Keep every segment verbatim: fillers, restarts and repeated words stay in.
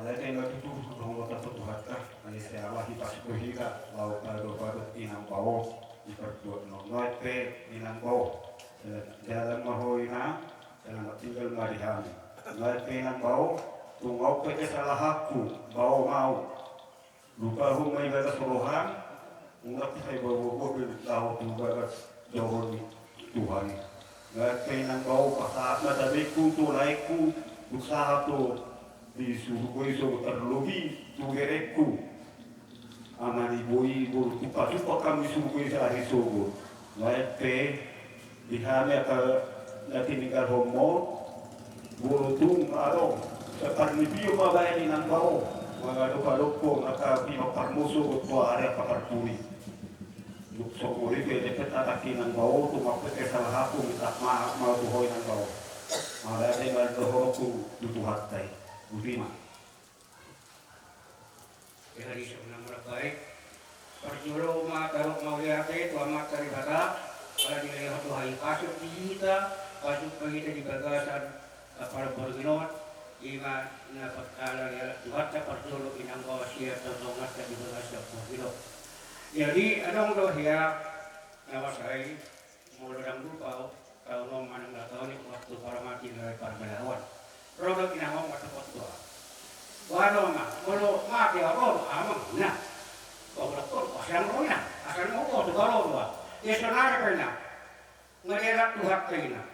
Alai dang tutu, adong do tapasahat Tuhanta, ai sai ala hita suku hita, laho pado-pado inang bao, di partuat non. Nuaeng pe inang bao, jalan ma ho inang, selamat tinggal ma di hami. Nuaeng pe inang bao, tung aut pe kesalahanku, bao ma au. Lupa ho ma ibagas roham, unang pe sai bao-bao be laho tu bagas joro ni Tuhan i. Nuaeng pe inang bao pasahat ma tabengku tu laengku, dung sahat do di surgo i sogot, tarlobi tu berengku. Ama ni boi, boru tumpak-tumpak hamu di surgo i sahali sogot. Nuaeng pe di hami angka na tininggalhonmu, boru tung adong, sai parnipio ma baen inang bao, mangadop-adopkon angka pinompar musu, tua ari angka parpudi. Dung songon i pe, dang pe tatangki inang bao, tung aut pe kesalahanku, minta maaf ma au tu ho inang bao. Mauliate ma dohononku tu Tuhanta i. Botima. Jadi, saudara baik, parjolo ma tadok mauliate tu Amanta Debata, ala dilehon do hahipason di hita, pasupasu hita di bagasan, eh, parborngin on, ima na patala ya Tuhanta parjolo inang bao sian tongtonganta di bagasan borngin on. Jadi, adong do hea na masa i, molo dang lupa au, taon on manang na taon i, waktu paramati na parbalahoan. Ro do inang on mantong tu au. Boha do amang, molo mate au ro do amang, inang. Paulak on, asa ro inang, asa na mauboto, ro do au. Ia sonari pe inang. Nga dialap Tuhanta inang.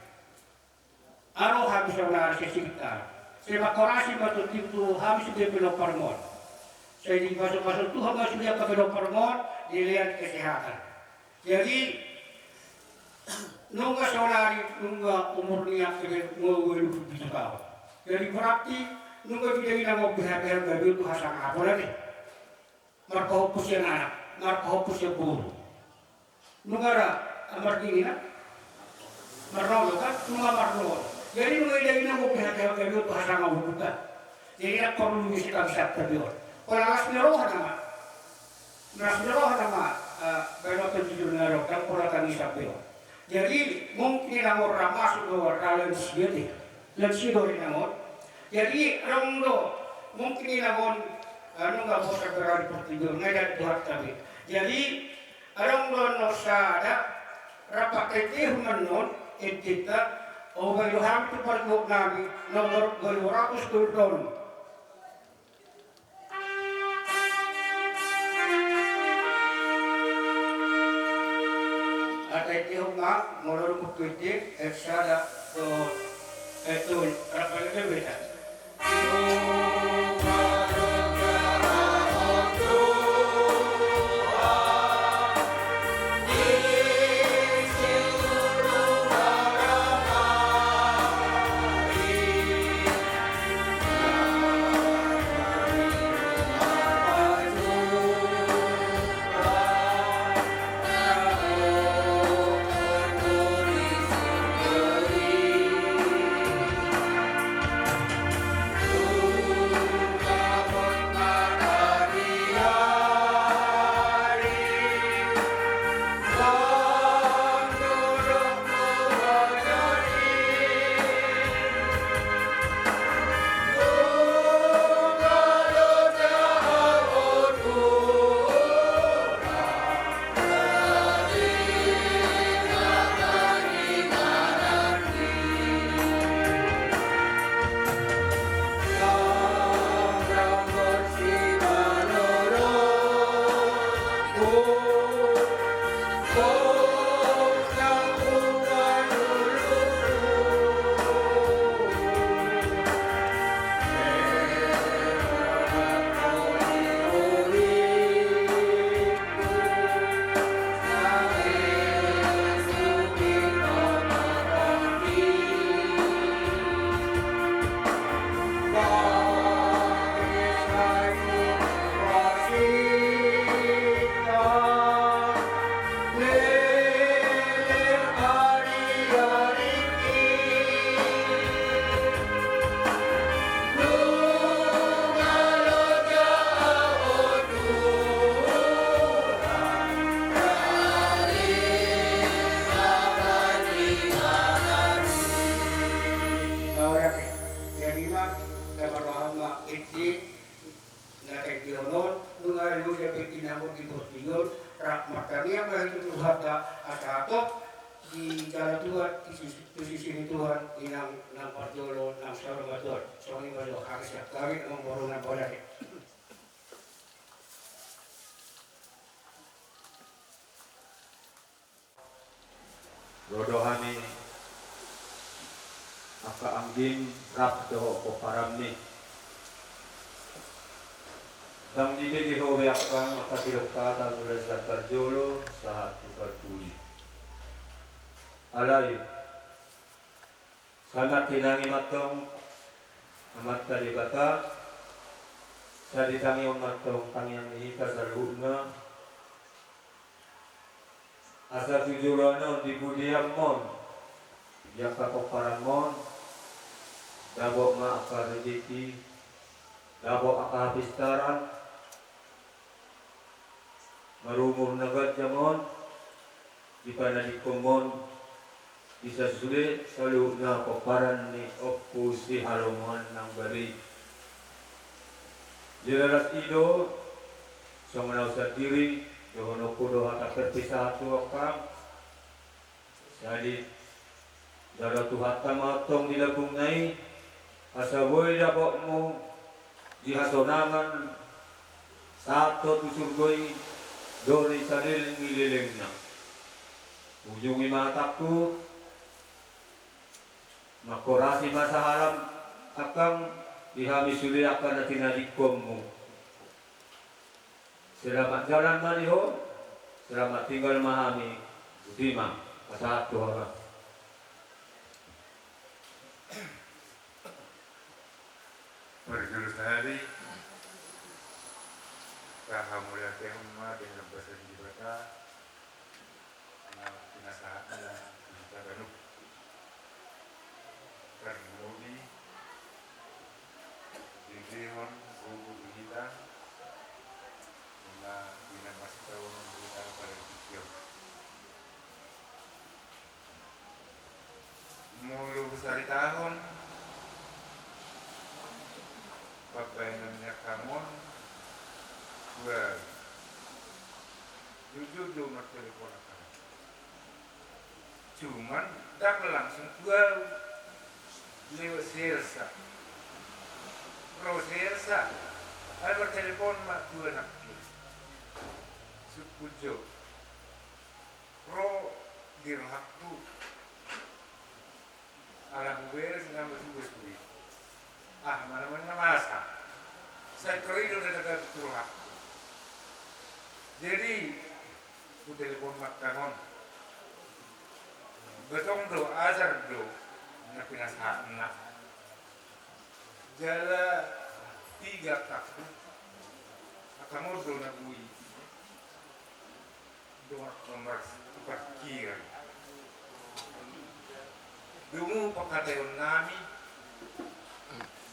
Ro hami sonari sai singkop. Sai mangkorasi ma tondim tu hami sude pinomparmon. Sai dipasu-pasu Tuhan ma sude angka pinomparmon, dilehon kesehatan. Jadi, nunga sonari, nunga umur ni angka i, nunga ualu pulu pitu taon. Jadi, berarti nunga sude inang on beha-beha gabe tu hasangapon ate. Marpahompu sian anak, marpahompu sian boru. Nunga ra, margini na? Marnono kan? Nunga marnono. Jadi nunga ida inang on beha-beha gabe tu hasangapon. Jadi ndang porlu ni sitangis tabi on. Pola las ni roha nama. Las ni roha nama, eh, baen on tu jujur na ro, ndang pola tangis tabi on. Jadi mungkin inang on ra masuk do ra lansia ate. Lansia do inang on. Jadi adong do, mungkin inang on, eh, nunga bosan berada di portibi on, nga dialap Tuhanta be. Jadi adong do annon sada, rap patentehon ma annon ententa, hubaen do hami tu partuat nami, nomor dua ratus dua puluh. Patentehon ma, molo dung tu ende, eh, sada, dohot, eh, tolu, rap patentehon be. Jadi ma, dapat paham ma, isi Tingki on, nunga loja pe inang on di portibi on, rap martangiang ma hita tu Tuhanta, asa hatop dijalo Tuhan, disisi, disisi ni Tuhan inang nang parjolo nang saur matua. Songon i ma jo hata sian hami, amang boru nang bodari. Ro do hami angka anggim rap dohot pomparanmi. Ndang dibege ho be angka angka sidok hata mulai sian parjolo sahat tu parpudi. Alai sai martinangi ma antong Amanta Debata, sai ditangihon ma antong tangiang ni hita saluhutna. Asa tu joloan on di pudianmon, di angka pomparanmon, dapot ma angka rejeki, dapot angka hapistaran, marumur na ganjang on, di panadingkonmon, di sasude saluhutna pomparan ni Ompu Sihalomoan nang bari. Jala ras i do, songon au sandiri, dohononku do hata perpisahan tu angkang. Jadi, jalo Tuhanta ma antong di lambungna i, asa boi dapotmu di hasonangan sahat tu surgo i, doli saleleng ni lelengna. Ujungi ma hatangku, mangkorasi ma sahalam angkang di hami sude angka na tinadingkonmu. Selamat jalan ma di ho, selamat tinggal ma hami. Botima, pasahat tu ho ma. Parjolo sahali, tahamauliatehon ma di hambasaan ni Debata, na pinasahatna di hita ganup. Tarlumobi, denggan gogo di hita, na pinamarsitaonon di hita pada tingki on. Molo husaritahon pambahenan ni angkang on, bah, jujur do martelepon angkang. Cuman ndang langsung tu au, lewat si Elsa. Ro si Elsa, ai martelepon ma tu anakku. Sungkun jo. Ro di rohangku. Ala huberes nama tugas kui. Ah, mana mana masa. Sai korido na daga tu rohangku. Jadi, hutelepon ma angkang on. Betong do, ajar do na pinasahatna. Jala piga angkangku. Angkang on do na boi. Dongan pemers-, parkir. Dungu pangkataionnami,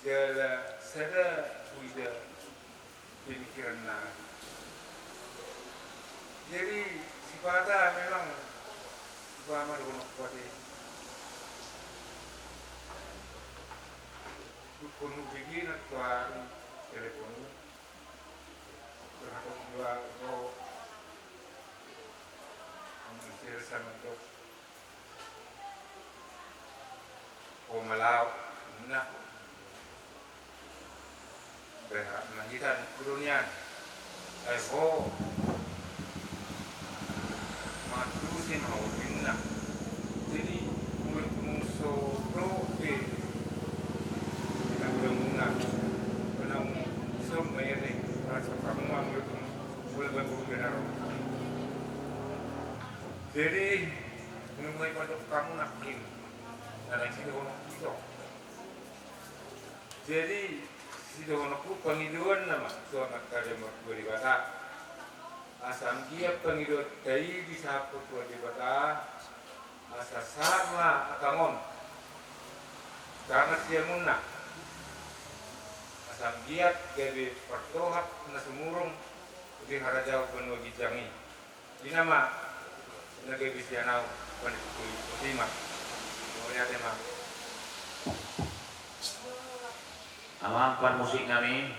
jala sada huida pemikirannami. Jadi, sipata memang, umpama dohononku ate, dungkon hubege na tu ari telepon. Terhadap dua ro, amang Sir Samantop. Ho ma laho, nah. Berhak mahitan kurunian. Ai ho. Matusin ho, inna. Jadi, mul-, muso do, eh. Kita udah muna. Pernah mu-, som, ya, deh. Rasa kamu mah, menurut kamu, boleh berguru dengan orang. Jadi, menurut kamu nak ini. Nah, dari sini orang kita. Jadi, sidohononku pangidoan nama tu Amanta Martua Debata. Asa anggiat pangidoanta i disahaphon Tuhan Debata, asa sahat ma angkang on. Karna siamunna. Asa anggiat gabe partohap na sumurung di harajaon banua ginjang i. Ina ma, na gabe sian au, panitui, botima. Mauliate ma. Amang parmusik nami.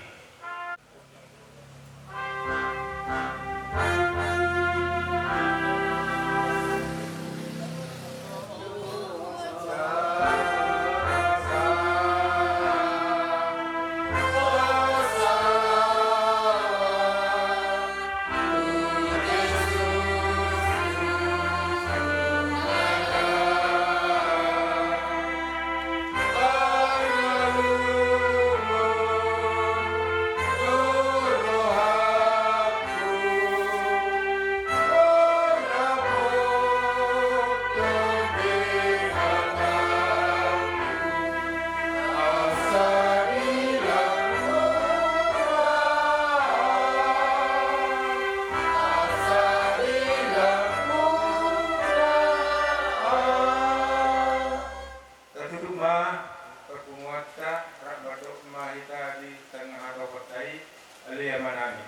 Ale Amanami.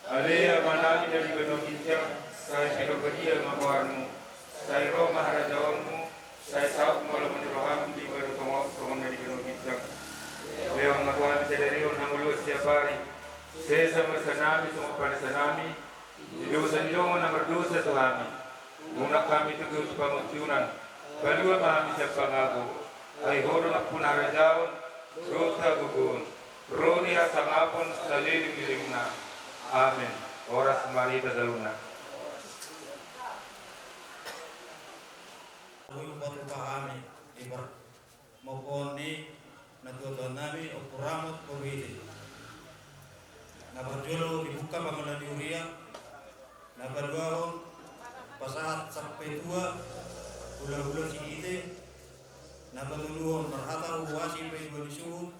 Ale Amanami na di banua ginjang, sai pinarbadia ma goarmu, sai ro ma harajaonmu, sai saut ma lomo ni roham di banua tonga on songon na di banua ginjang. Lehon ma tu hami sadari on hangoluan siapari, sesa ma dosanami songon panesanami di dosa ni dongan na mardosa tu hami. Unang hami tutu tu pangunjunan, palua ma hami sian pangago. Ai Ho do nampuna harajaon dohot hagogoon, ro di hasangapon saleleng ni lelengna. Amen. Horas ma di hita saluhutna. Ui, upat upa hami di par- Mauliate ni natuatuanami, Ompu Ramot, Ompu Ite. Na parjolo dibuka pangula ni huria, na paduahon pasahat sampe tua hulahula si Ite, na patoluhon marhata huhuasi paidua ni suhut,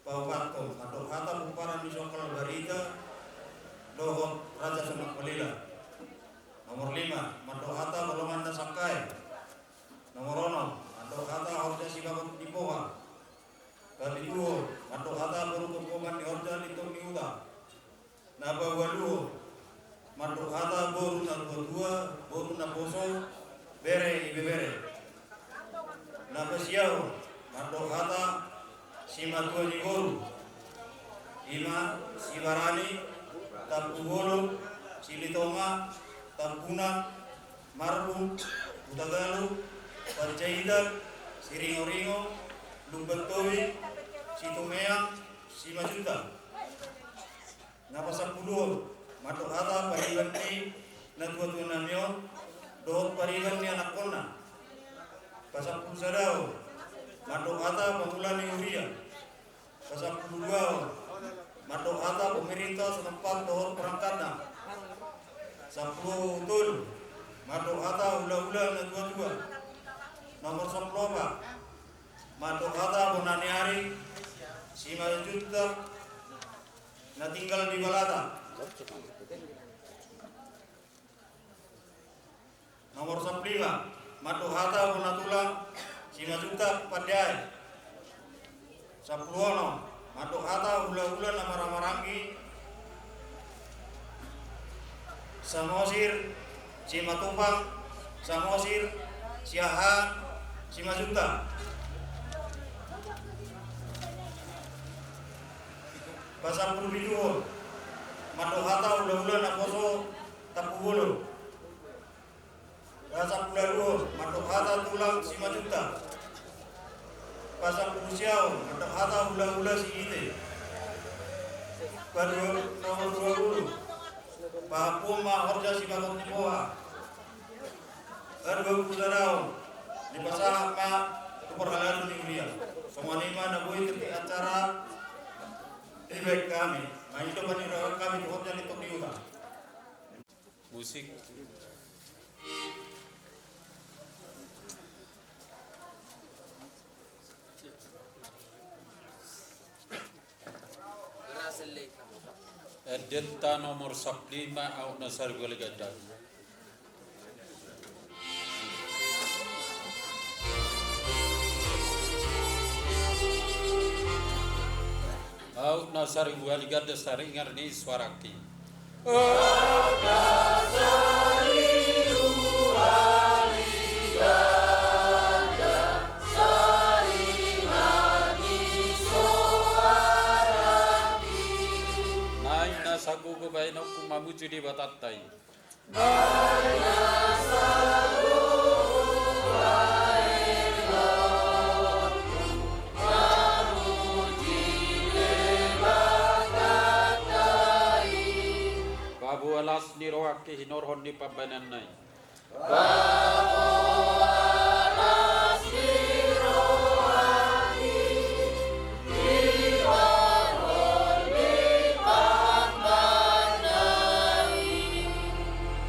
paopathon mandok hata pomparan ni songkal barita dohot raja Sonak Malila. Nomor lima, mandok hata holongan na sangkap. Nomor onom, mandok hata horja sibagot ni poha. Papituhon, mandok hata boru tongkoman ni horja lintong ni huta. Na paualuhon, mandok hata boru na tuatua, boru na poso, bere ibebere. Na pasiahon, mandok hata simatua ni boru. Ima, Sibarani, Tampubolon, Silitonga, Tampunan, Marbun, Hutagalu, Panjaitan, Siringoringo, Lumban Tobing, Situmeang, Simanjuntak. Na pasampuluhon, mandok hata pariban ni natuatuanami on dohot pariban ni anakkonna. Pasampulusadahon, mandok hata pangula ni huria. Pasampuluduahon, mandok hata pemerintah setempat dohot perangkatna. Sampulutolu, mandok hata hulahula na tuatua. Nomor sampuluopat, mandok hata bona ni ari Simanjuntak na tinggal di Balata. Nomor sampulima, mandok hata bona tulang Simanjuntak Pandeai. Sampuluonom, mandok hata hulahula na marhahamaranggi Samosir, Simatupang, Samosir, Siahaan, Simanjuntak. Pasampulupituhon, mandok hata hulahula na poso Tampubolon. Pasampuluualuhon, mandok hata tulang Simanjuntak. Pasampulusiahon, mandok hata hulahula si Ite. Paduahon, nomor duapulu, pahampuhon ma horja sibagot ni poha. Paduapulusadahon, dipasahat ma tu parhalado ni huria. Songon i ma na boi tingki acara dibahen hami. Mangido pangidoan hami tu horja ni tondi huta. Musik. Endenta nomor sampulima, Aut na Saribu Aliganda. Aut na Saribu Aliganda, saringar ni suarangki. Naeng na sagogo bahenonku mamuji Debatanta i. Paboa las ni rohangki hinorhon ni pambahenanna i.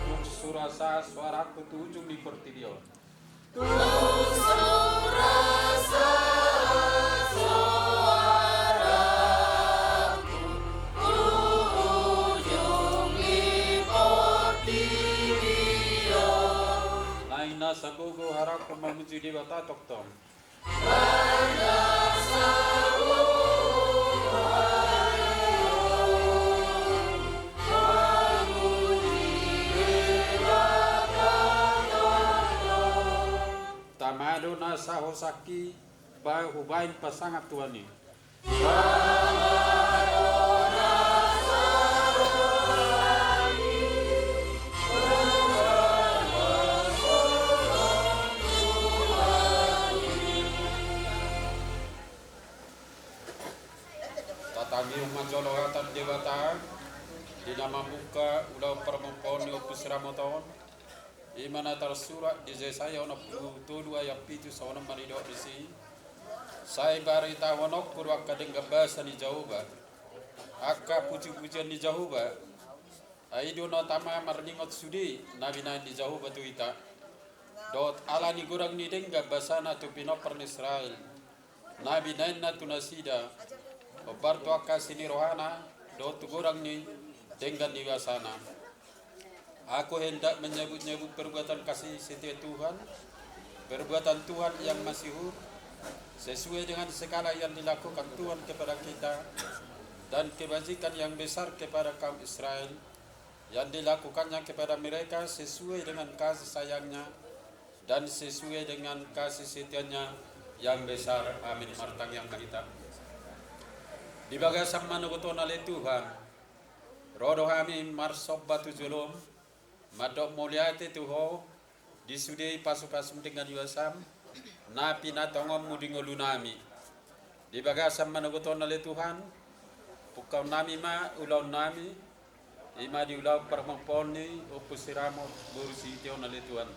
Tung sura sahat suarangku tu ujung ni portibi on. Naeng na sagogo harapku mamuji Debata tongtong. Sangki ba hubaen pasangap Tuhan i. Tatangihon ma jolo hata ni Debata, di na mamungka ulaon parmompoon ni ompu siramot on. I ma na tarsurat di Jesaya onom pulu tolu ayat pitu, songon on ma didok disi: Sai baritahononku do angka denggan basa ni Jahowa, angka pujipujian ni Jahowa. Ai i do na tama marningot sude na binahen ni Jahowa tu hita, dohot ala ni godang ni denggan basana tu pinompar ni Israel, na binahenna tu nasida, hombar tu angka asi ni rohana dohot tu godang ni denggan ni basana. Aku hendak menyebut-nyebut perbuatan kasih setia Tuhan, perbuatan Tuhan yang masyhur, sesuai dengan segala yang dilakukan Tuhan kepada kita, dan kebajikan yang besar kepada kaum Israel, yang dilakukannya kepada mereka sesuai dengan kasih sayangnya dan sesuai dengan kasih setianya yang besar. Amin. Martangiang ma hita. Di bagasan manogot on ale Tuhan, ro do hami marsomba tu jolom, mandok mauliate tu Ho, di sude i pasupasum denggan ni basam, na pinatongonmu di ngolunami. Di bagasan manogot on ale Tuhan, pungkaonnami ma ulaonnami, i ma di ulaon parmompoon ni ompu siramot boru Sihite on ale Tuhan.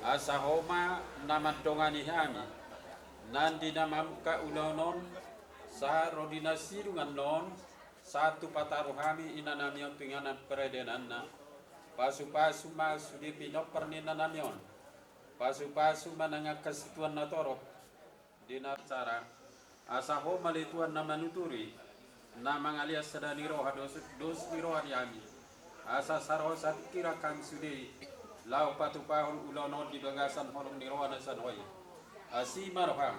Asa Ho ma na mandongani hami, nang di na mamungka ulaon on, sahat ro di na sidung annon, sahat tu pataru hami inanami on tu inganan paradainanna. Pasupasu ma sude pinompar ni inanami on. Pasupasu ma nang angka situan na torop di na bicara. Asa Ho ma ale Tuhan na manuturi, na mangalean sada ni roha dos, dos ni roha ni hami. Asa saroha sapingkiran hami sude, laho patupahon ulaon on di bagasan holong ni roha na sian Ho i. Asi ma roham.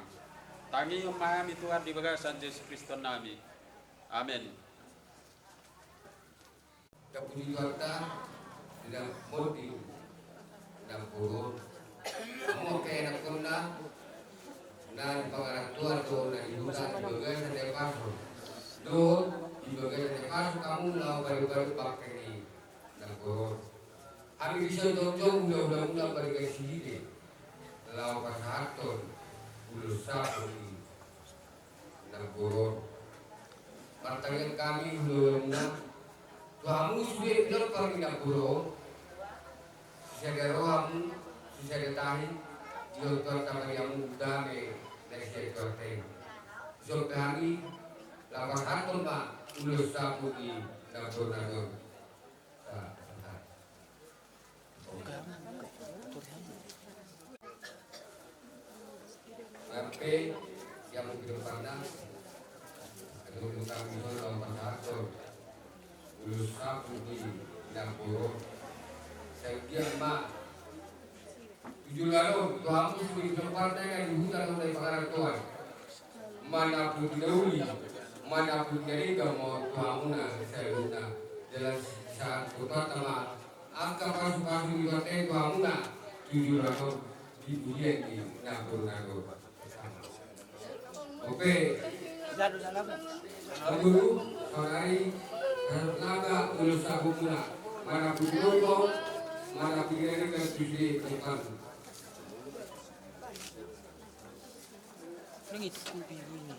Tangihon ma hami Tuhan di bagasan Jesus Kristus nami. Amen. Tapuji Tuhanta, di na monding namboru on. Hamu angka ianakhonna na di pangarantoan dohot na di huta, di bagasan na pasu, dohot di bagasan na pasu hamu laho paduapadu bangke ni namboru on. Hami dison jongjong hulahulamuna Parbadia Sihite, laho pasahathon ulos sahat tu namboru on. Martangiang hami hulahulamuna tu hamu sude pinompar ni namboru on. Sisada roha hamu, sisada tahi, dihon Tuhanta ma di hamu dame na sian Tuhanta i. Dison pe hami laho pasahathon ma ulos sahat tu namboru nami on. Hape, ia mungkin pandang, aduh, bukan bisa lawan pasar, ulos sahat tu namboru on. Sai anggiat ma tu joloan on, tu hamu sude pinompar nami di huta dohot na di pangarantoan, manang di na uli, manang di na denggan ma on tu hamuna saluhutna. Jala sahat tu Tuhanta ma angka pasupasu ni Tuhanta i tu hamuna tu joloan on di pujian ni namboru nami on. Oke. Namboru, saonari, laga ulos sahat muna, manang di na uli, manang di na denggan tu sude pinompar. Nang itu kubi ini.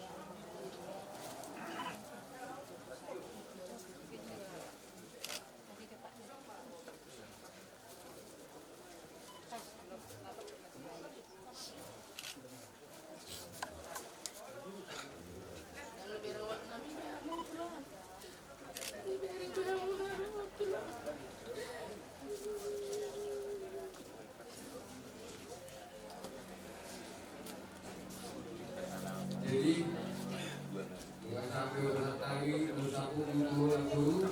Jadi, nunga sampe urusan tadi, urusan hukum itu, urusan guru.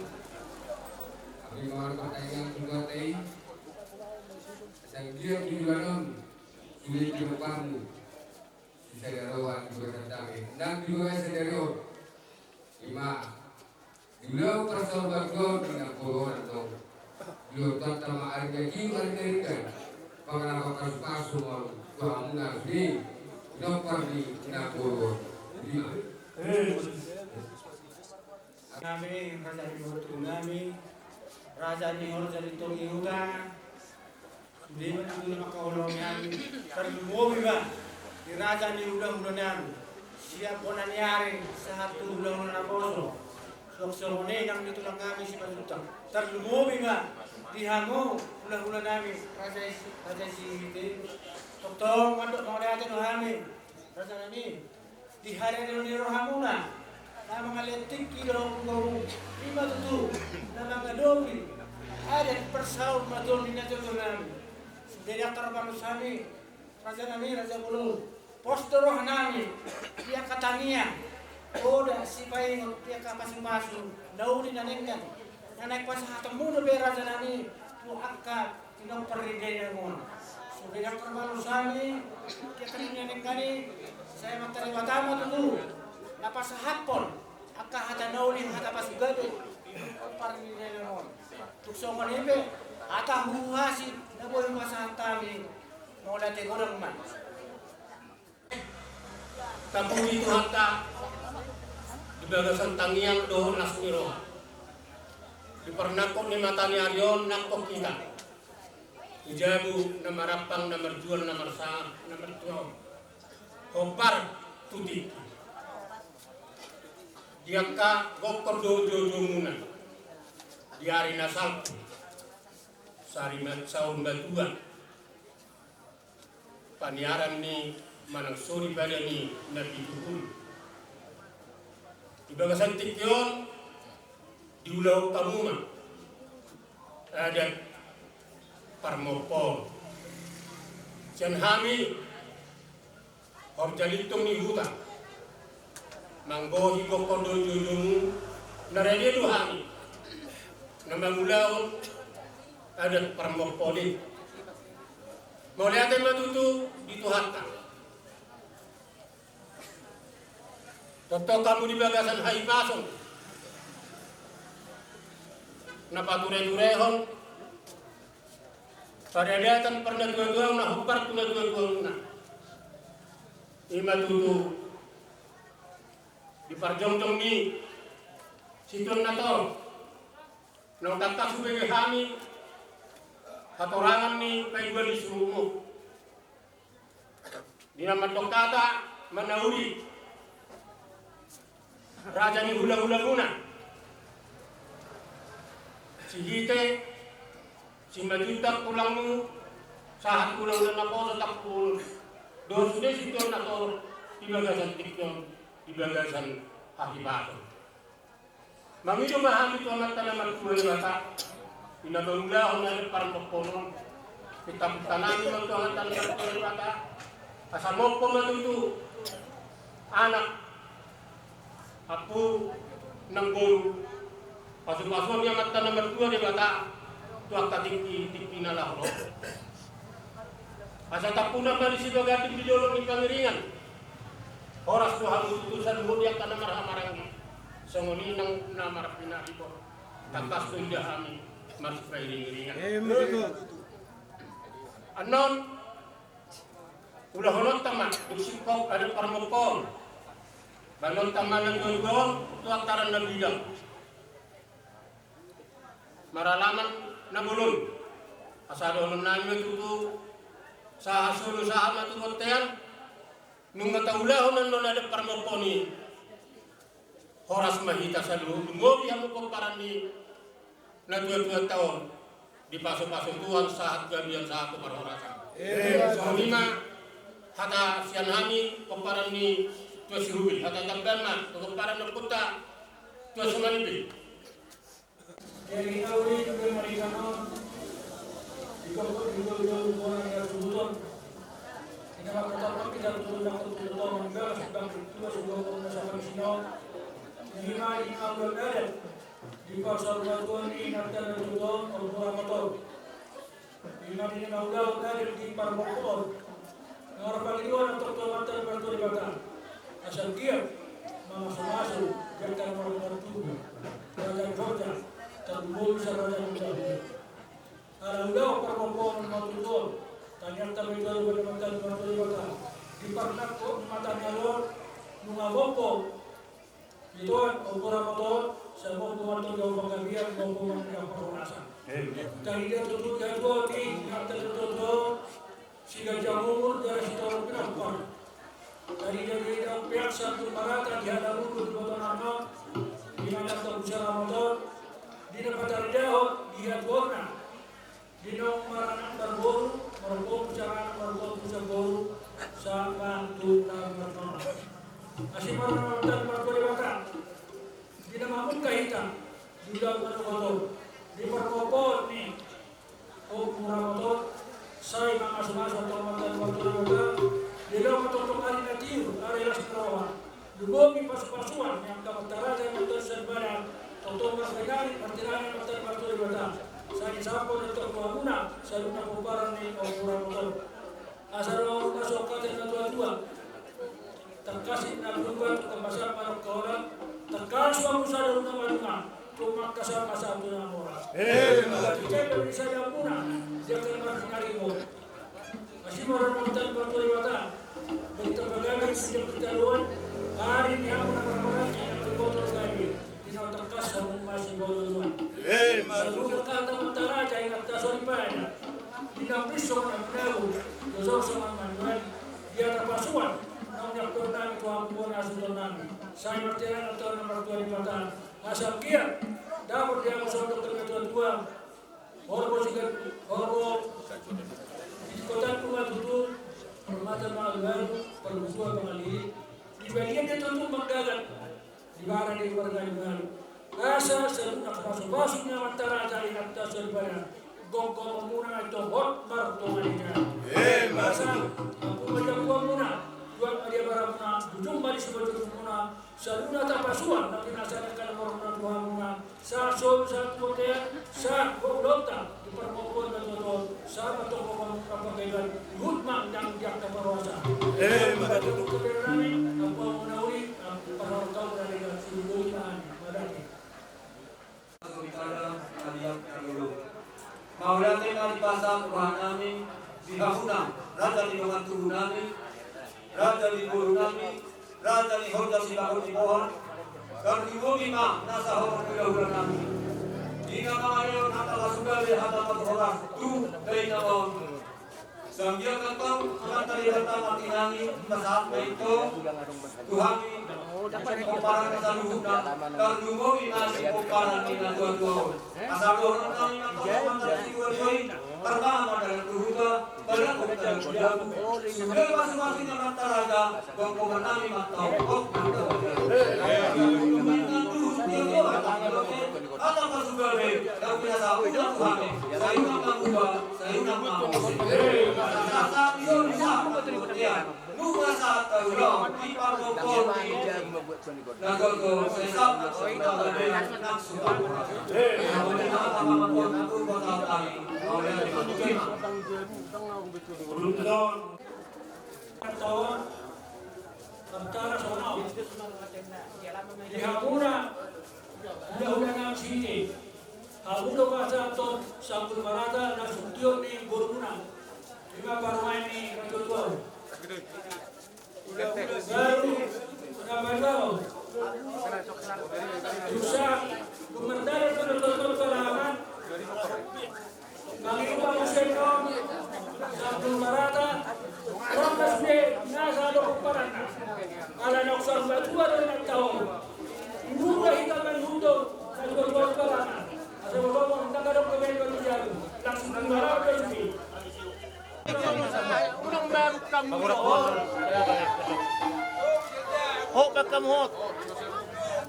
Kami mau bertanya juga tadi. Sangkir di dalam, sudah di depanmu. Sisada roha di bagasan dame nang di bagasan sadari on. Ima di ulaon parsaurmatuaon di namboru on antong. Di ulaon tama ari na jiu ari na denggan. Pangalapa pasupasu ma on tu hamuna sude. Nomor ni Napolon lima. Nami, raja ni boru nami, raja ni horja di Togi Huta, sude ma tutu na mangkaholongi nami, tarlumobi ma di raja ni hulahula nami, sian bona ni ari sahat tu hulahula naposo. Songon i nang di tulang nami Simanjuntak. Tarlumobi ma di hamu hulahula nami, raja i, raja i Sihite. Tongtong mandok mauliate do hami, raja nami, di hariari ni rohamuna na mangalean tingki dohot gogo, i ma tutu na mangadopi adat parsaurmatuaon ni natuatua nami. Sude ndang tarpalua hami, raja nami, raja bolon. Pos do roha nami di angka tangiang, poda, sipaingot, di angka pasupasu na uli na denggan na naeng pasahatonmu dope, raja nami, tu angka tinompar ni dainang on. Sude ndang tarpalua hami di angka na denggan i, sai Amanta Debata ma tutu na pasahathon angka hata na uli, hata pasupasu di tinompar ni dainang on. Tung songon i pe hata huhuasi na boi hupasahat hami, mauliate godang ma. Tapuji Tuhanta di bagasan tangiang dohot las ni roha. Di parnangkok ni mata ni ari on nangkok hita tu jabu na marampang, na marjual, na marsangap, na martua on. Hombar tu tingki. Di angka gokhon dohot joujou muna di ari na salpu, sari ma-, saur matua, paniaran ni manang soripada ni na pitu pulu. Di bagasan tingki on diulahon hamu ma adat parmompoon. Sian hami horja lintong ni huta, manggohi gokhon dohot joujoumu, na rade do hami na mangulahon adat parmompoon i. Mauliate ma tutu di Tuhanta. Tongtong hamu di bagasan hahipason na patureturehon pariadatan parnatuatuaon na hombar tu natuatuamuna. I ma tutu di parjongjong ni situan na torop, naung tangkas hubege hami hatorangan ni paidua ni surumu. Di na mandok hata manauli raja ni hulahulamuna, Sihite, Simanjuntak tulangmu, sahat tulang na naposo Tampubolon, dohot sude situan na torop di bagasan tingki on, di bagasan hahipason. Mangido ma hami tu Amanta na martua Debata, di na mangulahon adat parmompoon on. Pinta-pinta nami ma tu Amanta na martua Debata, asa mompo ma tutu anak, ampu nang boru, pasupasuon ni Amanta na martua Debata tu angka tingki, tingki na laho ro. Asa tampunan ma disi baganding di dolok ni pangiringan. Horas do hamu tutu saluhut di angka na marhahamaranggi. Songon i nang na marpinaribot. Tangkas do inda hami marsipairingiringan. Annon, ulahononta ma dung singkop adat parmompoon. Baenonta ma na tuatua on tu antaran na bidang. Maralaman na bolon. Asa dohonon nami ma tutu sahat solu sahat ma tu bontean. Nunga taulahon annon adat parmompoon i, horas ma hita saluhut, lumobi hamu pomparan ni na tuatuanta on, dipasupasu Tuhan sahat gabe sahat tu parhorasan. Songon i ma hata sian hami pomparan ni Tua Sihubil, hata tambahan ma tu pomparan ni ompunta Tua Sumanibe. Jadi tahu ni juga mereka non di kau di kau jauh orang yang subuton. Ina maka tahu kita turun aku turun tahu mangga sebab itu sudah kau masa bersino. Jadi mai aku ada di pasar batuan ini nanti ada turun orang motor. Ima di na ulaon adat di parmompoon, na marpangidoan antong tu Amanta na martua Debata, asa anggiat mamasumasu di angka na martubu, raja ni horja, tarlumobi sian raja ni hulahula. Ala ulaon parmompoon na martubu on, tangiangta ma i tu Amanta na martua Debata, di Di parnangkok ni mata ni alo, nunga mompo. Ito, Ompu Ramoto, sai mompo ma antong di au panggabean, mompo ma antong di au parhorasan. Tarida tutu di hatuaon i, di hata tutu, siganjang umur, jala sitorop pinampar. Tarida di hita peak Sanggur Marata, di hata tutu di boto nangka, di hata tutu di Ramoto, di na pataridahon di hatuaonna. Di naung maranak marboru, marboru, saranak marboru, saboru, sahat tu na marnono. Asi ma roha ni Amanta Martua Debata. Di na mamungka hita, di ulaon na tuatua, di parngopot ni Ompu Ramoto, sai mamasu-masu Amanta Martua Debata. Di ulaon na tuatua, ari na tiur, ari las ni roha. Lumobi pasu-pasuan ni angka Mataraja, ni angka Saripada, tongtong martinangi, martinangi Amanta Martua Debata. Sai disampu do tu hamuna saluhutna pomparan ni Ompu Ramoto. Asa ro na so hata ni na tuatua. Tangkas i na berubah, tangkas ma na kaola, tangkas ma muse na maduma, tumangkas ma sahat tu na mamora. Ema tutu. Jadi sai hamuna, dia akan martinangi. Asi ma roha ni Amanta Martua Debata. Berita pagabe, berita pagabe, ari ni hamu na marhaha, na marboto gabe. Di na tangkas hamu masiboto dua. Ema tutu. Saluhut angka Mataraja, inanta soripada. Di na pisok na pinagu, jojor songon manuan. Di hata pasuan, naung niampehon nami tu hamu bona hasuhuton nami. Sai martinangi Amanta Martua Debata. Asa anggiat dapot di hamu songon dokter na tuatua. Horbo sigan, horbo. Di kota tu ma tutu, permata ma alualu, permusuhan ma mangaliling. Di balian dia tutu manggagat, di bara dia margalu-galu. Asa saluhutna pasu-pasu ni Amanta Raja, inanta soripada, gomgomonmuna antong hot martonga ni jala. Asa, ampun ma japuanmuna, tuat ma di abaramuna, bujung ma di sibojurmuna, saluhutna tapasuan na pinasada ni angka na marhormat tu hamuna, sahat solu sahat tu bontean, sahat tu ulaonta di parngopot na tuatua on, sahat ma tu panggabean, luhut ma nang di angka parhorasan. Ema tutu. Keberenami, ampun hamuna uli, ampun parhormat hamuna dengan sungguh iman, madadi. Mauliate ma di basa rohanami, di hamuna, raja ni dongan tubu nami, raja ni boru nami, raja ni horja sibagot ni bohal, tarlumobi ma nasa horong ni hulahula nami. Di na mangalehon hata pasupasu, hata patuhoras, tu dainang on. Sai anggiat antong Amanta Debata martinangi, pasahat ma i tu hami pomparan saluhutna, tarlumobi ma di pomparan ni na tuatua on. Asa dohonon nami ma antong Amanta Debata, parbahan ma dalan tu huta, balakon dalan tu jabu. Sude pasu-pasu ni Amanta Raja, gomgoman nami ma antong, hot martonga ni jala. Hata pasupasu, hata pasupasu, hata pasupasu, sai unang manguba, sai unang mamose. Sahat-sahat ni solu sahat tu bontean. Nunga sahat tu ulaon, di parngopot ni na tuatua on, sai sahat nang tu panggabean, nang tu panggabean. Mauliate ma. Antara songon on. Di hamuna hulahula nami sihite. Hamu do pasahathon Sanggur Marata na sungkion ni borumuna. Ima parumaen ni na tuatua on. Hulahula baru na baru. Tusa, dung mardalan do na tuatua on tu halaman. Mangihuthon muse antong Sanggur Marata, ronggas be nasa dohot pomparanna. Ala naung saur matua do inanta on. Mura hita mangihuthon na tuatua on pomparanna. Asa boi, boi, ndang adong be batu jabu. Langsung tu halaman do sude. Unang baru kamu. Hot, baen hamu hot.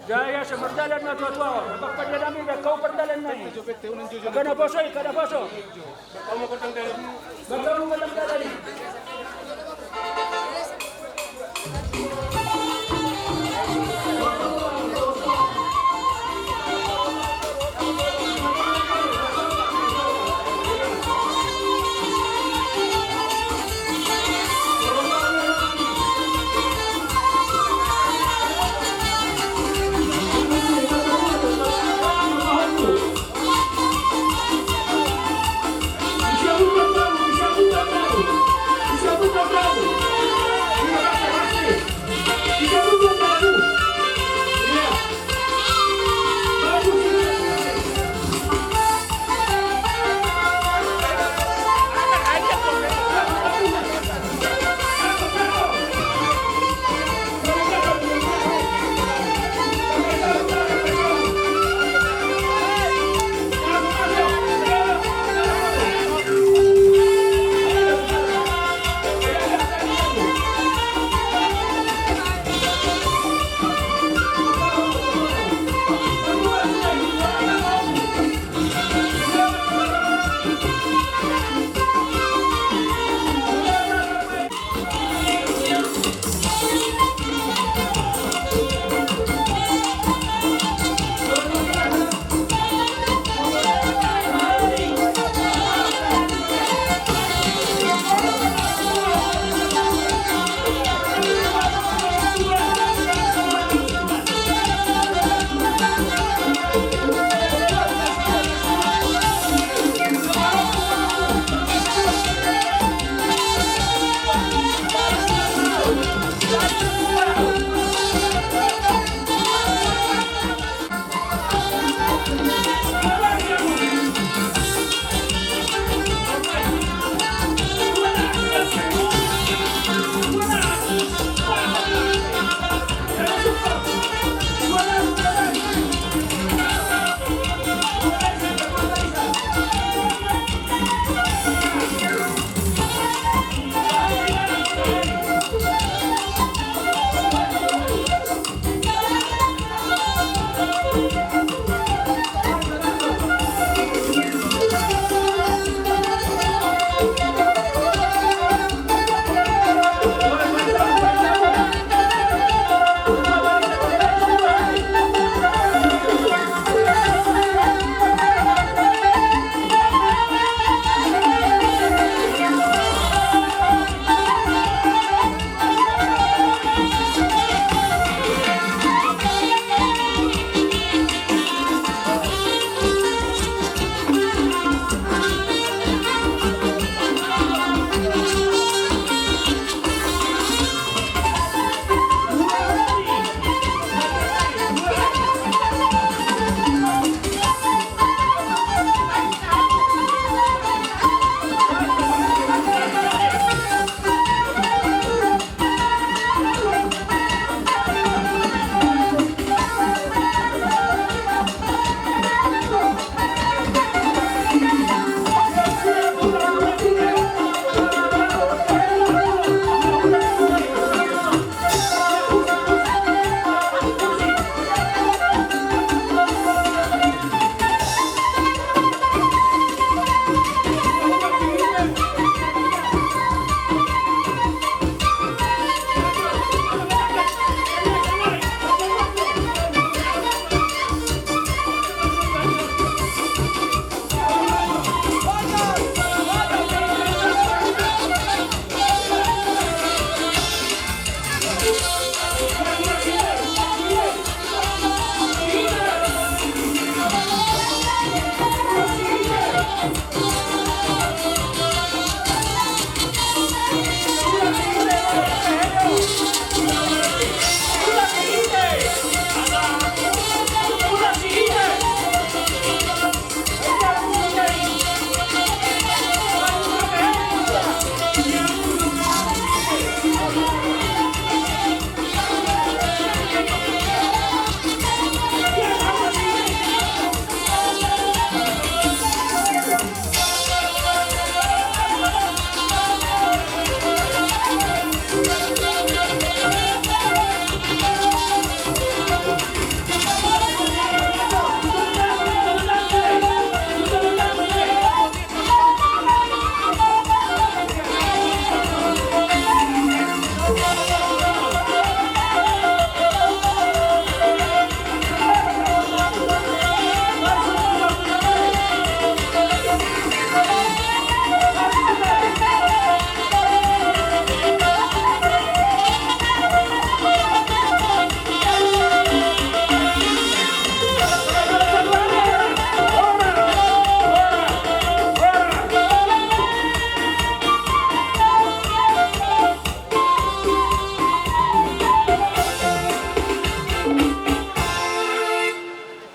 Jaya, sai mardalan na tuatua on. Baen pardalan nami, baen hamu pardalan nami. Angka na poso i, angka na poso. Baen hamu pardalan nami.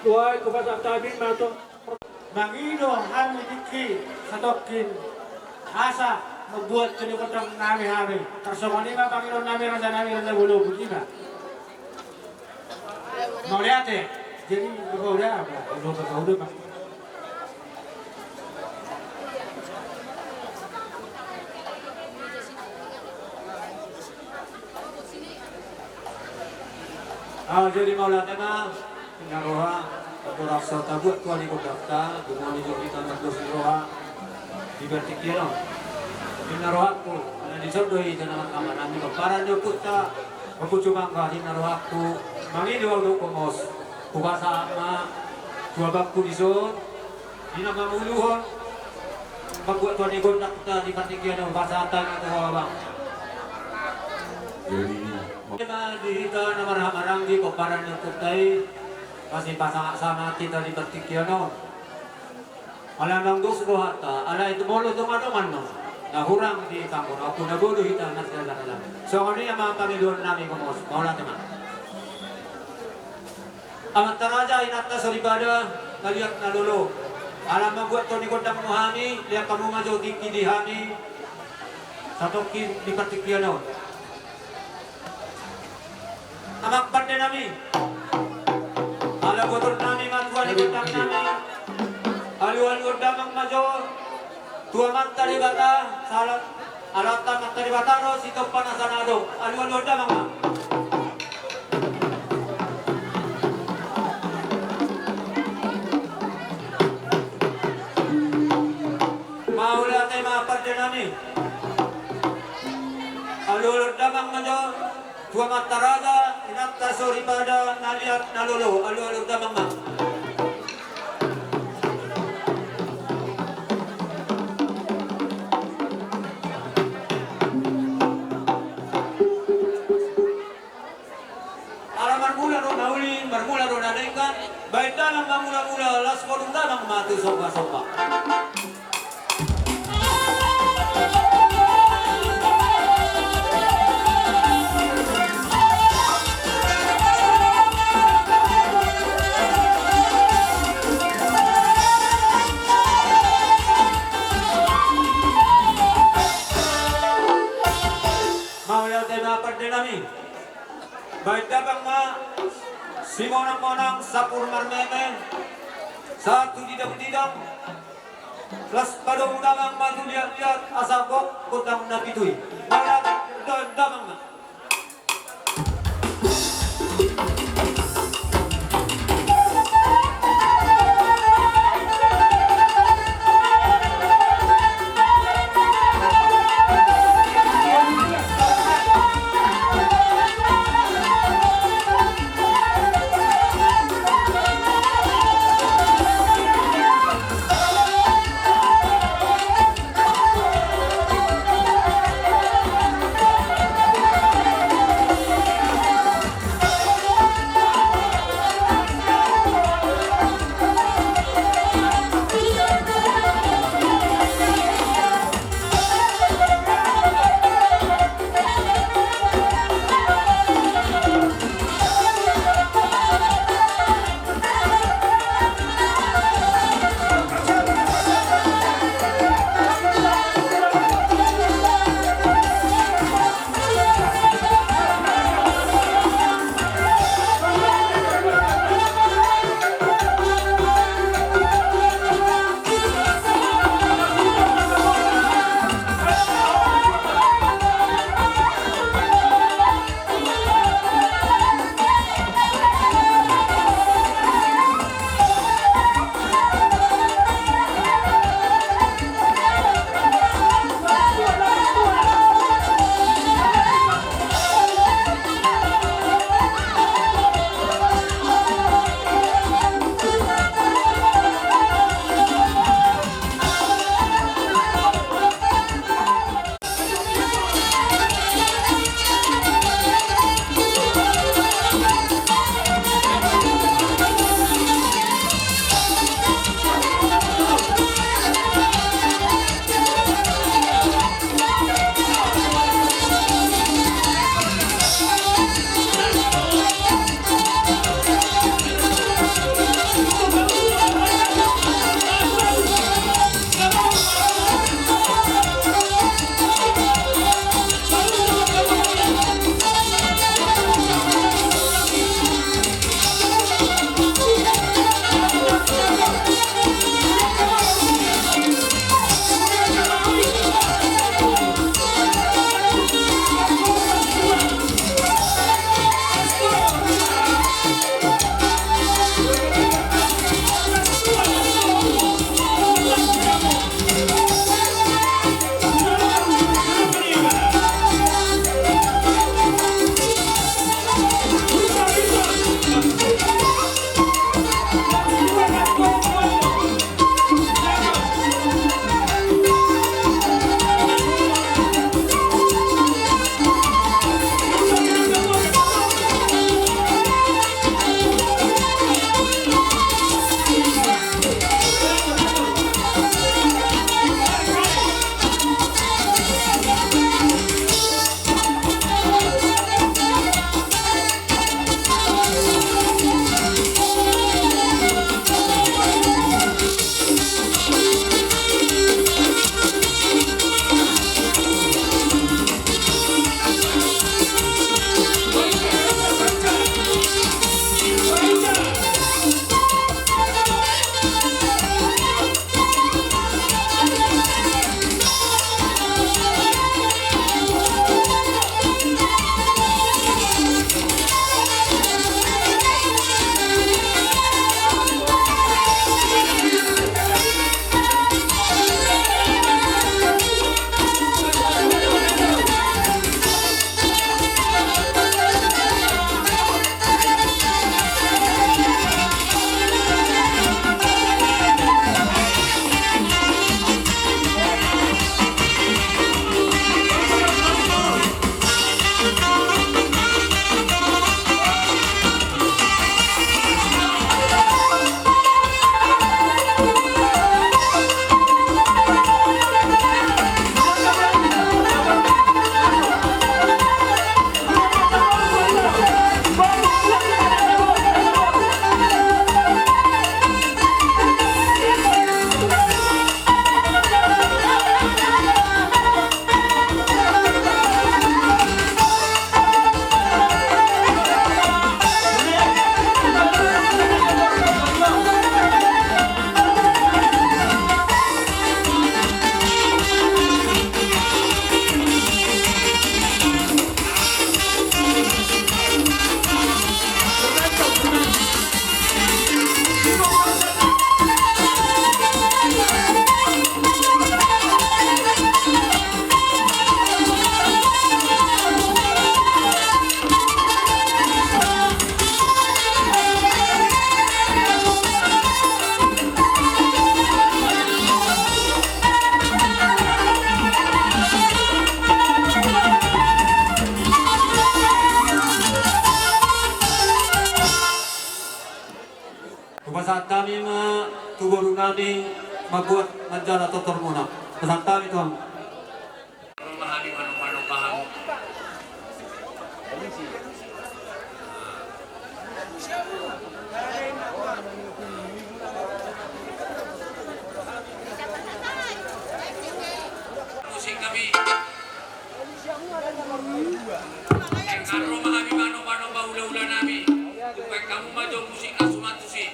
Tuai, hupasahat hami ma tu. Mangido hami tingki satongkin asa mambuat tuni gondang nami hami. Tarsongon i ma pangidoan nami raja nami, raja bolon i ma. Mauliate. Jadi, udah, udah, udah, udah, udah, Pak. Ah, jadi mauliate ma, ninna roha, asa tabuat tua ni gondangta, dumenggan ni jolma na mardos ni roha, di partingkian on. Ninna rohangku, ala dison do hita na marhahamaranggi, pomparan ni ompunta, Ompu Jumangga, ninna rohangku, mangido au do gomos, hupasahat ma, tu abangku dison, di na manguluhon, mambuat tua ni gondangta di partingkian on, hupasahat hami tu ho abang. Jadi, ma di hita na marhahamaranggi, pomparan ni ompunta i, pasti pasahat ma hita di partingkian on. Ala naung dos rohanta, alai tu molo dongan-dongan na hurang di tanggo, ampun na bodo hita na siaga dalan. Songon i ma pangidoan nami gomos, mauliate ma. Amanta raja, inanta soripada, na liat na lolo. Ala mambuat tuni gondang ma hami, lean hamu ma jo tingki di hami. Satongkin di partingkian on. Amang pande nami. Ala botor nami ma tua ni gondang nami. Alualuhon damang ma jo tu Amanta Debata, sahat Amanta Debata do sitompa na sana adong. Alualuhon damang ma. Mauliate ma pande nami. Alualuhon damang ma jo tu amanta raja, inanta soripada, na liat na lolo, alualuhon damang ma. Ala marmula do na uli, marmula do na denggan, baen damang ma mula-mula, laos bodung damang ma tu somba-somba. Mauliate ma pande nami. Baen damang ma simonang-monang, sampur marmeme, sahat tu didong-didong, laos padomu damang ma tu liat-liat, asa gok gondang na pitu i. Mauliate, baen damang ma. Tu boru nami mambuat manjala tortormuna. Pesan hami, Tuan. Musik nami. Baen hamu ma hami manomba-nomba hula-hula nami. Baen hamu ma jo musik na suman tusi.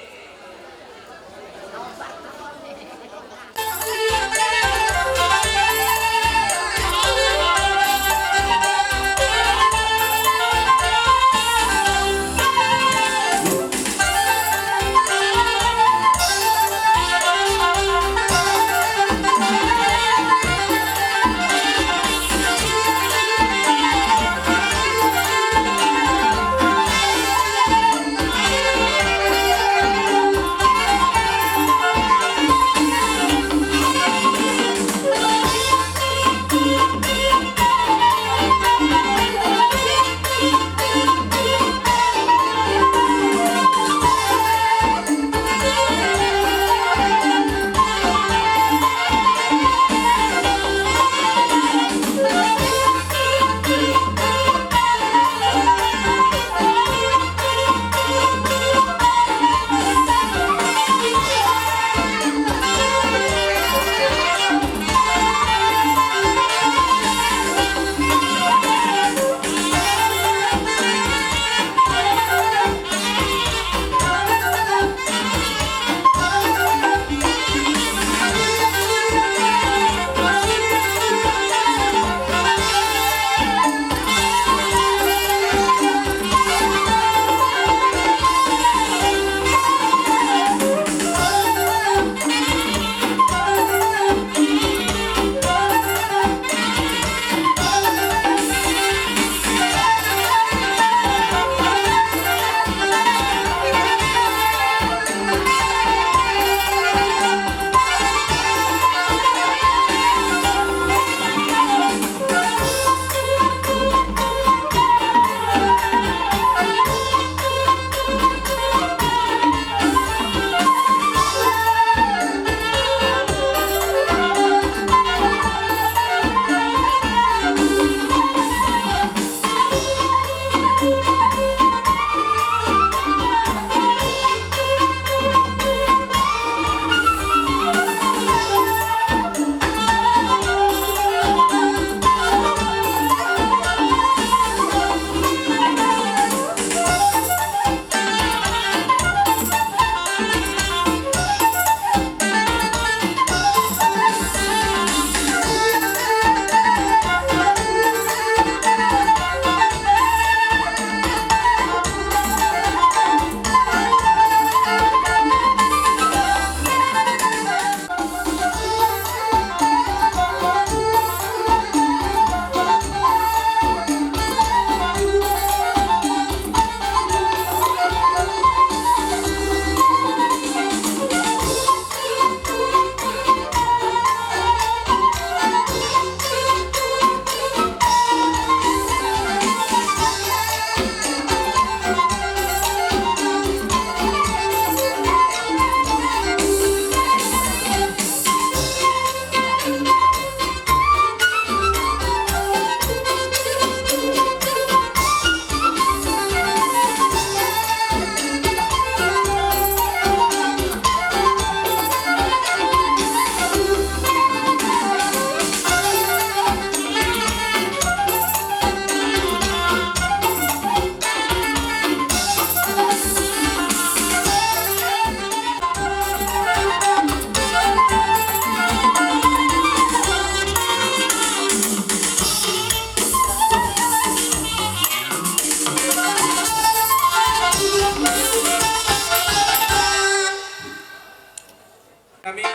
Nami,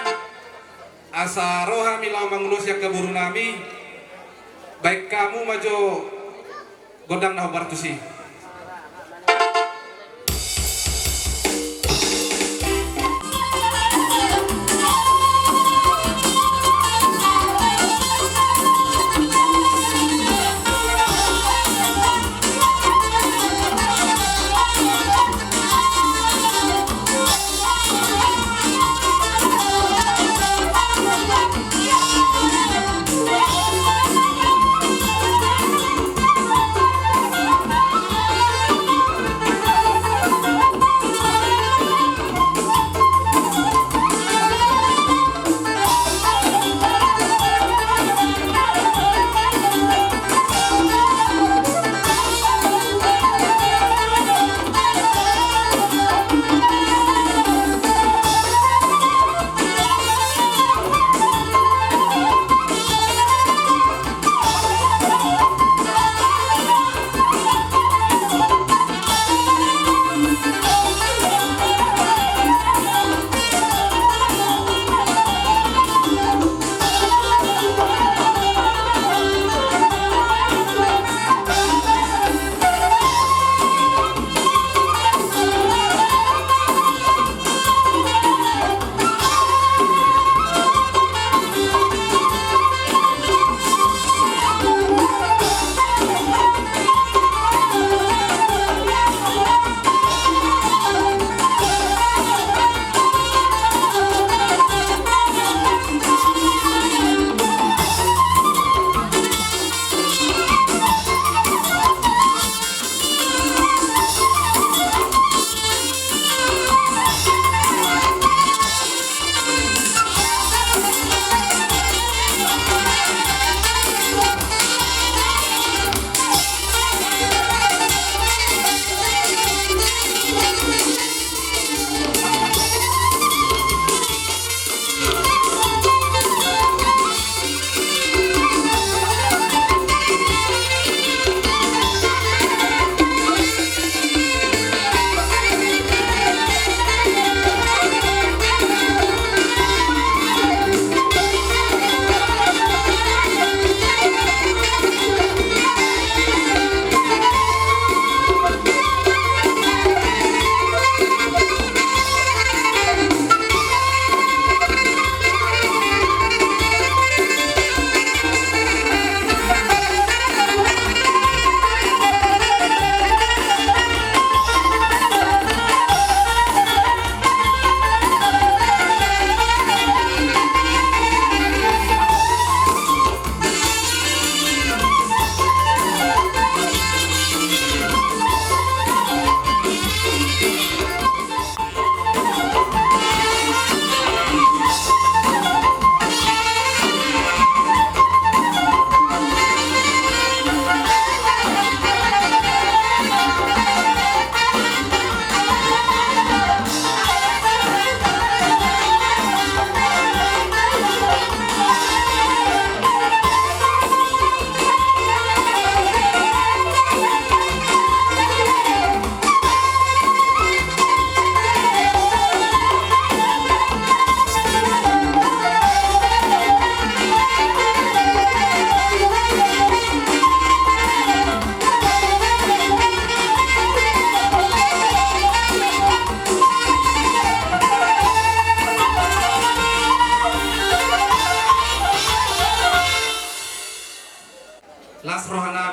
asa ro hami laho mangulosi angka boru nami, baen hamu ma jo gondang na hombar tusi.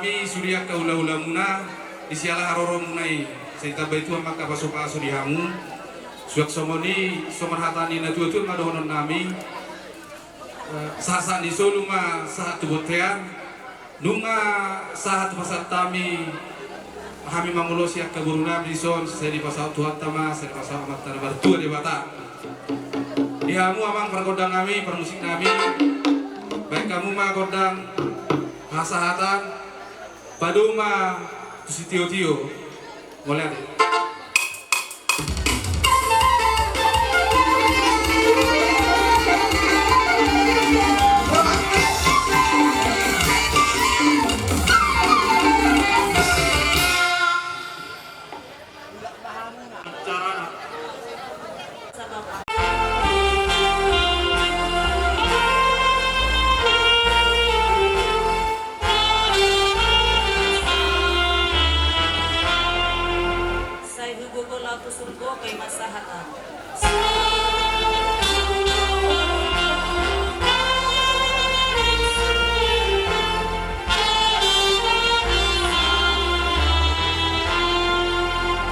Sude angka hulahulamuna, di siala haroromuna i, sai ditambai Tuhan ma angka pasupasu di hamu. Suang songon i, songon hata ni natuatua ma dohononnami, eh, sahat ni solu ma sahat tu bontean. Nunga sahat tu pasahat hami, hami mangulosi angka borunami dison, sai dipasahat Tuhanta ma, sai dipasahat Amanta na martua Debata. Di hamu amang pargondangnami, parmusiknami, baen hamu ma gondang hasahatan, padomu ma tu sitiotio. Mauliate. Sai hugogo laho tu surgo, paima sahat.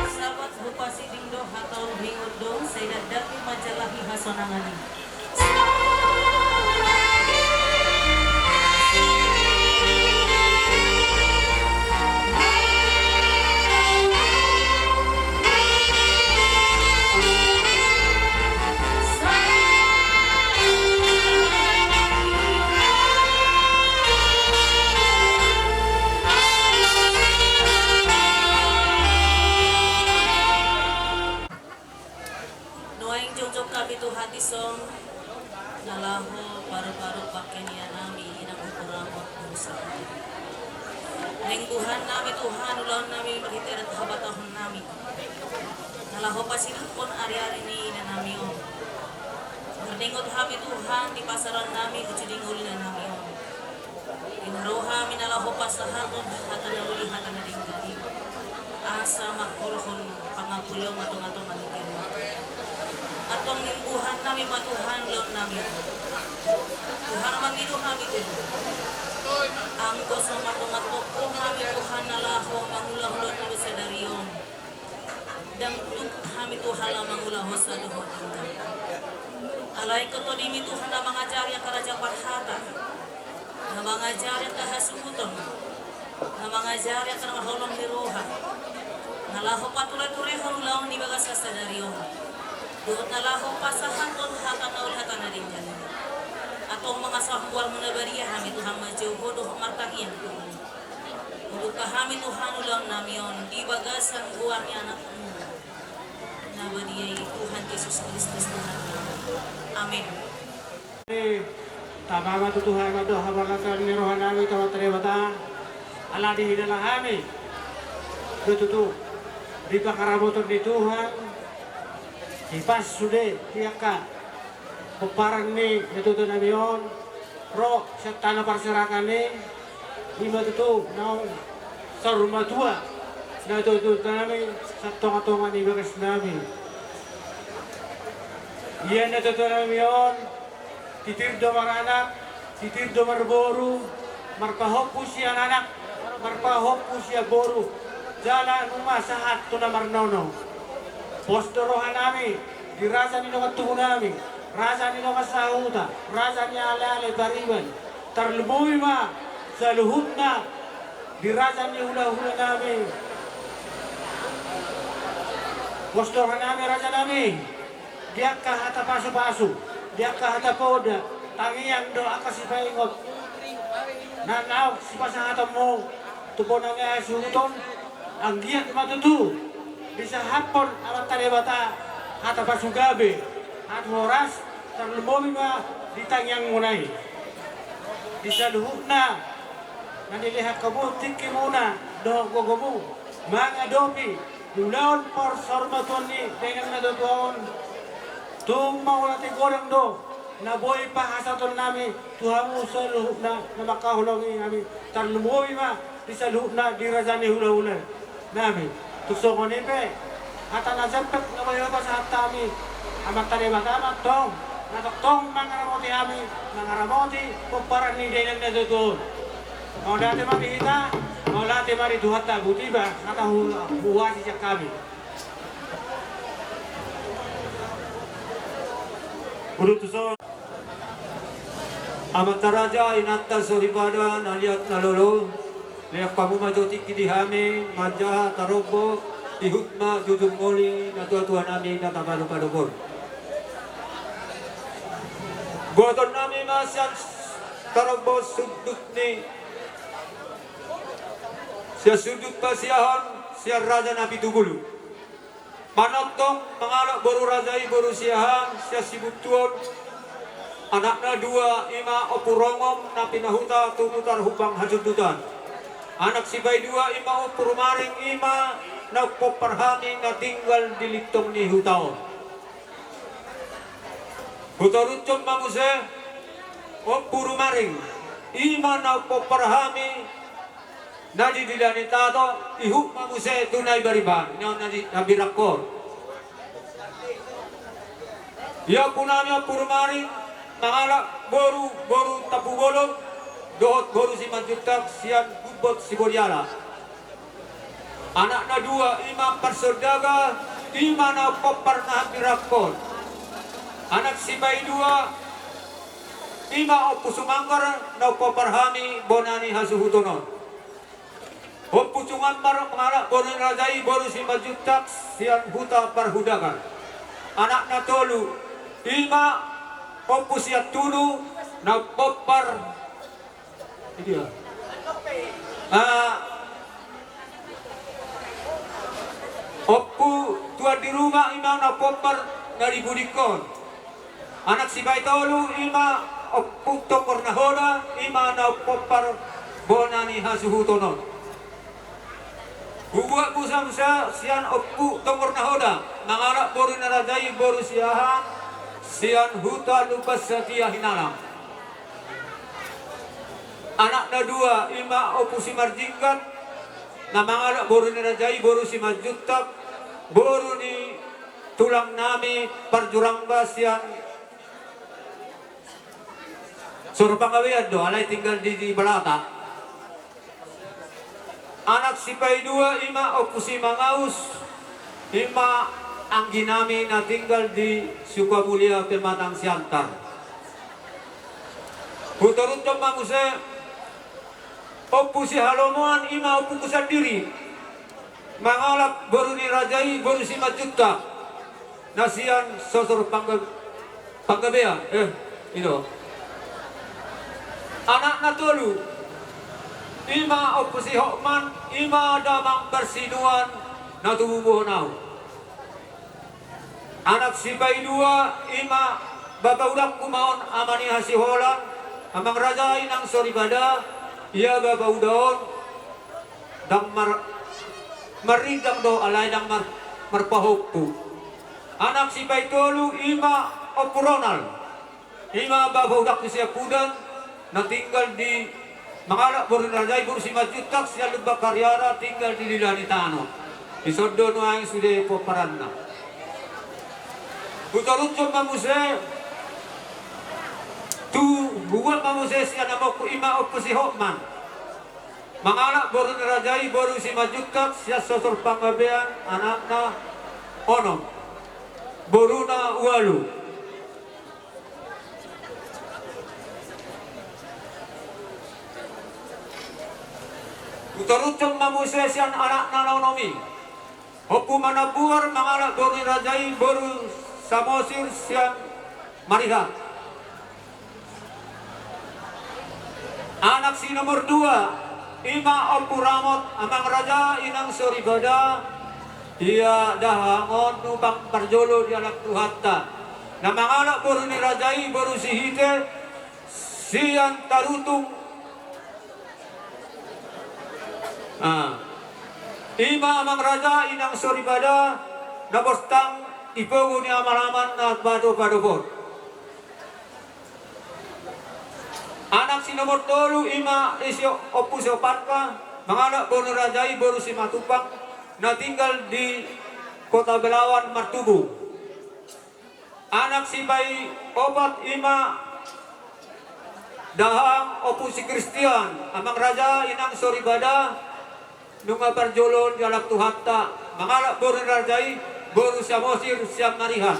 Sabat hupasiding do, hataon huingot do, sai dakdanak manjalahi hasonangan i. Nuaeng jongjong hami tu hita dison, na laho paruparu pangkenianami, inang hukuramot dosa. Naeng buhanami Tuhan, ulaonnami marhite adat habatahonnami, na laho pasiluhon ariari ni inanami on. Marningot hami Tuhan, di pasaranami, uju di ngolu ni inanami on. Di na ro hami na laho pasahathon hata na uli, hata na denggan i, asa mangkorhon pangampuon ma tongatonga ni denggan i. Antong naeng buhanami ma Tuhan, ulaonnami. Tuhan, mangido hami Tuhan, anggo so martongatonga hami Tuhan na laho mangula ulaonnami sadari on, ndang tuk hami Tuhan laho mangulahon sadohot denggan. Alai ingkon tondimi Tuhan na mangajari angka raja parhata, na mangajari angka hasuhuton, na mangajari angka na marholong ni roha, na laho patureturehon ulaon di bagasan sadari on, dohot na laho pasahathon hata na uli, hata na denggan i. Antong mangasahon goarmu na badia hami Tuhan, manjou Ho dohot martangiang Tuhan. Hubuka hami Tuhan ulaonnami on di bagasan goar ni Anakmu na badia i, Tuhan Jesus Kristus Tuhannami. Amen. Tama ma tu Tuhan, andok habaratan ni rohanami tu Amanta Debata, ala dihilala hami do tutu di pangaramoton ni Tuhan, hipas sude di angka pomparan ni natuatuanami on, ro sian tano parserahan i, ima tutu naung saur matua natuatuanami sian tongatonga ni bagasnami. Ia natuatuanami on titir do maranak, titir do marboru, marpahompu sian anak, marpahompu sian boru, jala nunga sahat tu na marnono. Pos do rohanami di raja ni dongan tubunami, raja ni dongan sahuta, raja ni aleale pariban, tarlumobi ma saluhutna di raja ni hulahulanami. Pos do rohanami, rajanami, di angka hata pasupasu, di angka hata poda, tangiang dohot angka sipaingot na naung sipasahatonmu tu bona ni hasuhuton. Anggiat ma tutu disahaphon Amanta Debata hata pasugabe, hata horas, tarlumobi ma di tangiangmuna i. Di saluhutna na nilehon hamu tingkimuna dohot gogomu mangadopi ulaon parsaurmatuaon ni dainang natuatua on, tung mauliate godang do na boi pasahatonnami tu hamu saluhutna na mangkaholongi hami, tarlumobi ma di saluhutna di raja ni hulahulanami. Tung songon i pe, hata na jempek na boi hupasahat hami, Amanta Debata ma antong na tongtong mangaramoti hami, mangaramoti pomparan ni dainang natuatua on. Mauliate ma di hita. Ate mari Tuhanta, boti ba na tahu huasi sian hami. Udutuson. Amanta raja, inanta soripada, na liat na lolo, lean hamu ma jo tingki di hami manjaha tarombo, ihut ma jujur moli natuatua nami na tapadopadop on. Buaton nami ma sian tarombo sundut ni sian sundut pasiahon sian raja na pitu bulu. Manongtong mangalap boru raja i boru Siahaan sian Sibuntuon. Anakna dua, ima Ompu Rongom na pinahuta tu Tarhumpang Hasundutan. Anak sipaidua ima Ompu Rumaring, ima na umpompar hami na tinggal di lintong ni huta on. Hutorushon ma muse Ompu Rumaring, ima na umpompar hami na di Dila ni Tato, ihut ma muse tu Naibariban, na di Hambirangkon. Ia ompunami Ompu Rumaring mangalap boru, boru Tampubolon dohot boru Simanjuntak sian Gumbot Siboliala. Anakna dua, ima Parsondaga, ima na umpompar na Hambirangkon. Anak sipaidua, ima Ompu Sumanggar na umpompar hami bona ni hasuhuton on. Ompu Sumanggar mangalap boru ni raja i boru Simanjuntak sian huta Parhudakan. Anakna tolu, ima Ompu Siantunu na umpompar Idia. Ah, Ompu Tuan di Rumah ima na umpompar na di pudingkon. Anak sipaitolu ima Ompu Tonggor Nahoda, ima na umpompar bona ni hasuhuton on. Hubuat muse sian Ompu Tonggor Nahoda mangalap boru ni raja i boru Siahaan sian huta Lumban Satia Hinalang. Anakna dua ima Ompu Simarjingkat na mangalap boru ni raja i boru Simanjuntak, boru ni tulang nami Parjurangga sian Sor Panggabean do, alai tinggal di, di Balata. Anak sipaidua ima Ompu Simangaus, ima anggi nami na tinggal di Sukamulia Pematang Siantar. Hutorushon ma muse Ompu Sihalomoan ima ompuku sandiri mangalap boru ni raja i boru Simanjuntak na sian Sosor Pangga-, Panggabean, eh, i do. Anakna tolu, ima Ompu Sihotman, ima damang parsinuan na tubuhon ahu. Anak sipaidua, ima bapa udangku ma on, ama ni hasiholan, amang raja inang soripada, ia bapa uda on, ndang mar-, marrindang do, alai ndang mar-, marpahompu. Anak sipaitolu ima Ompu Ronald, ima bapa udangku siampudan, na tinggal di mangalap boru ni raja i boru Simanjuntak sian Lumban Kariara tinggal di Dila ni Tano. Dison do nuaeng sude pomparanna. Hutorushon ma muse tu, hubuat ma muse sian amongku ima Ompu Sihotman mangalap boru ni raja i boru Simanjuntak sian Sosor Panggabean, anakna onom, boruna ualu. Hutorushon ma muse sian anakna na onom i. Ompu Manambuar mangalap boru ni raja i boru Samosir sian Marihat. Anak si nomor dua, ima Ompu Ramot, amang raja inang soripada, ia dahahang on numpang parjolo dialap Tuhanta. Na mangalap boru ni raja i boru Sihite sian Tarutung. Ah. Ima amang raja inang soripada na bortang di pogu ni amalaman na padopadop on. Anak si nomor tolu ima isi Ompu Siopanka mangalap boru ni raja i boru Simatupang na tinggal di Kota Belawan Martubung. Anak sipaiopat ima dahahang Ompu si Kristian, amang raja inang soripada, Nunga parjolo dialap Tuhanta mangalap boru ni raja i, boru Samosir sian Marihan.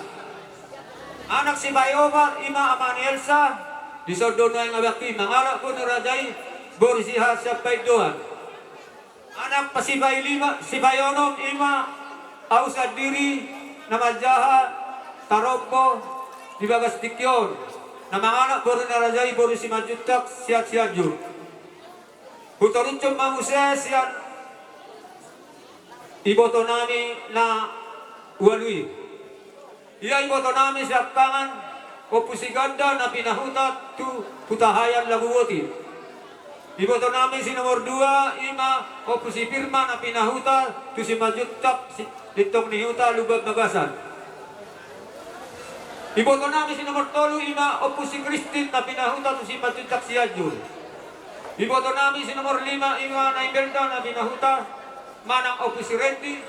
Anak sipaopat i ma Ama ni Elsa, di son do nuaeng abangki mangalap boru ni raja i, boru Siahaan sian Paindoan. Anak sipailima, sipaionom i ma au sandiri na manjaha tarombo di bagas tingki on, na mangalap boru ni raja i, boru Simanjuntak sian Sianjur. Hutorushon ma muse sian ibotonami na ualu i. Ia ibotonami siangkangan Ompu Siganda na pinahuta tu Hutahaean Laguboti. Ibotonami si nomor dua i ma Ompu Sipirma na pinahuta tu Simanjuntak si, Lintong ni Huta Lumban Bagasan. Ibotonami si nomor tolu i ma Ompu Sikristin na pinahuta tu Simanjuntak Sianjur. Ibotonami si nomor lima i ma Naimbelda na pinahuta manang Ompu Sirendi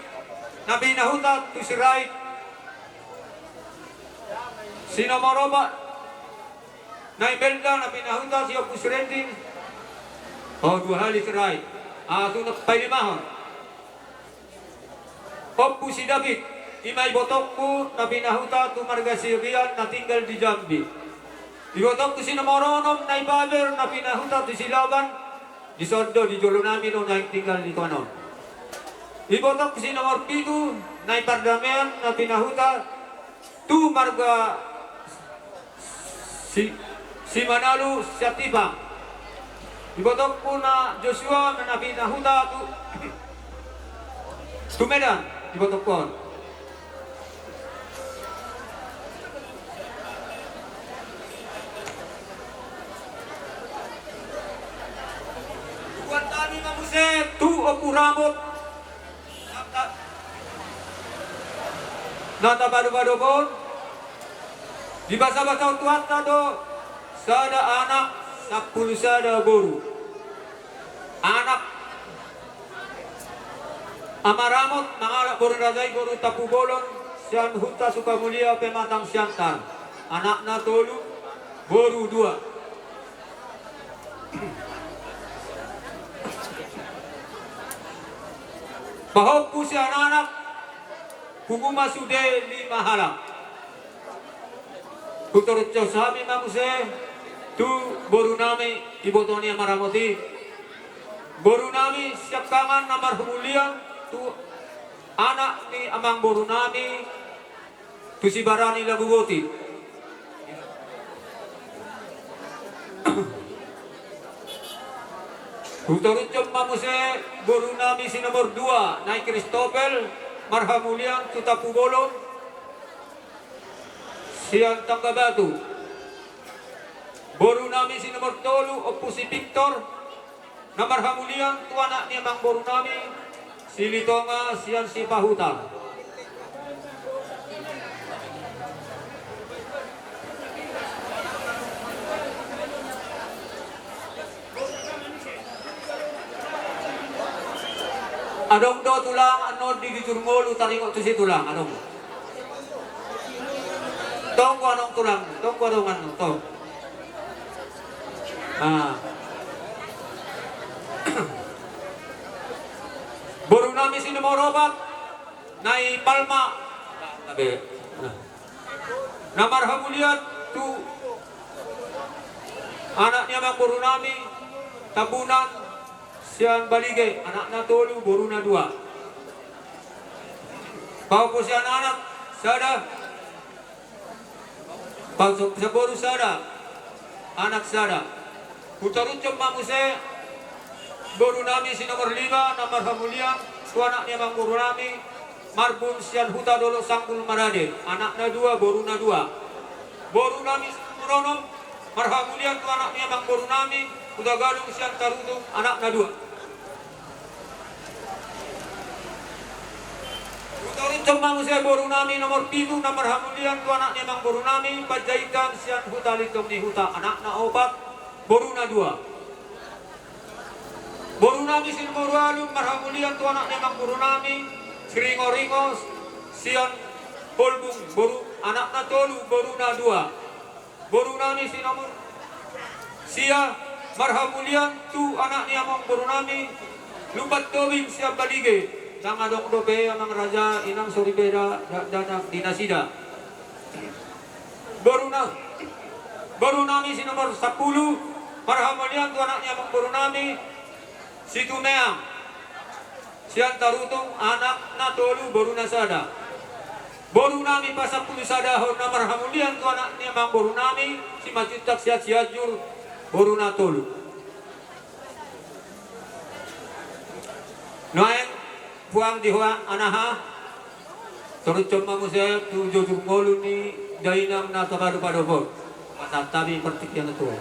na pinahuta tu Sirait. Si nomor opat Naimbelda na pinahuta si Ompu Sirendi. O, dua hali Sirait. Aha tu na pailimahon? Ompu Sidapit, i ma ibotongku na pinahuta tu marga Siagian na tinggal di Jambi. Ibotongku si nomor onom Naipaber na pinahuta tu Silaban, di son do di jolonami do naeng tinggal di tonga on. Ibotongku si nomor pitu Naipardamean na pinahuta tu marga Si, Simanalu Siantipang. Ibotongku na Joshua na pinahuta tu, tu Medan, ibotongku on. Hubuat hami ma muse tu Ompu Ramot. Na tapadopadop on, dibasabasahon Tuhanta do sada anak, sampulu sada boru. Anak Ama Ramot mangalap boru ni raja i boru Tampubolon sian Huta Sukamulia Pematang Siantar. Anakna tolu, boru dua. Pahompu sian anak, pungu ma sude lima halak. Hutorushon hami ma muse tu borunami, iboto ni Ama Ramot i. Borunami siangkangan na marhamulian tu anak ni amangborunami, tu Sibarani Laguboti. Hutorushon ma muse borunami si nomor dua, Nai Kristopel, marhamulian tu Tampubolon sian Tanggabatu. Borunami si nomor tolu, Ompu si Victor, na marhamulian tu anak ni amangborunami, Silitonga sian Sipahutar. Adong do tulang annon di Dijur Ngolu, taringot tusi tulang, adong. Tonggo adong tulang, tonggo adong annon, tong. Ah. Borunami si nomor opat, Nai Palma. Tabe. Nah. Na marhamulian tu anak ni amangborunami, Tambunan sian Balige, anakna tolu, boruna dua. Pahompu sian anak, sada. Pahompu sian boru, sada. Anak, sada. Hutorushon ma muse borunami si nomor lima, na marhamulian tu anak ni amangborunami, Marbun sian Huta Dolok Sanggul Marade, anakna dua, boruna dua. Borunami si nomor onom, marhamulian tu anak ni amangborunami, Hutagalung sian Tarutung, anakna dua. Hutorushon ma muse borunami nomor pitu, na marhamulian tu anak ni amangborunami, Panjaitan sian Huta Lintong ni Huta, anakna opat, boruna dua. Borunami si nomor ualu, marhamulian tu anak ni amangborunami, Siringoringo sian Holbung, boru, anakna tolu, boruna dua. Borunami si nomor sia, marhamulian tu anak ni amangborunami, Lumban Tobing sian Balige, ndang adong dope amang raja, inang soripada, dakdanak di nasida. Boru na, boru nami si nomor sampulu, marhamulian tu anak ni amang boru nami, Situmeang. Sian Tarutung, anakna tolu, boruna sada. Boru nami pasampulu sadahon na marhamulian tu anak ni amang boru nami, Simanjuntak sian Sianjur, boruna tolu. Nuaeng puang di hoa anaha, torus ma muse tu jojur ngolu ni dainang na tapadopado on. Pasahat hami partingkian na tuai.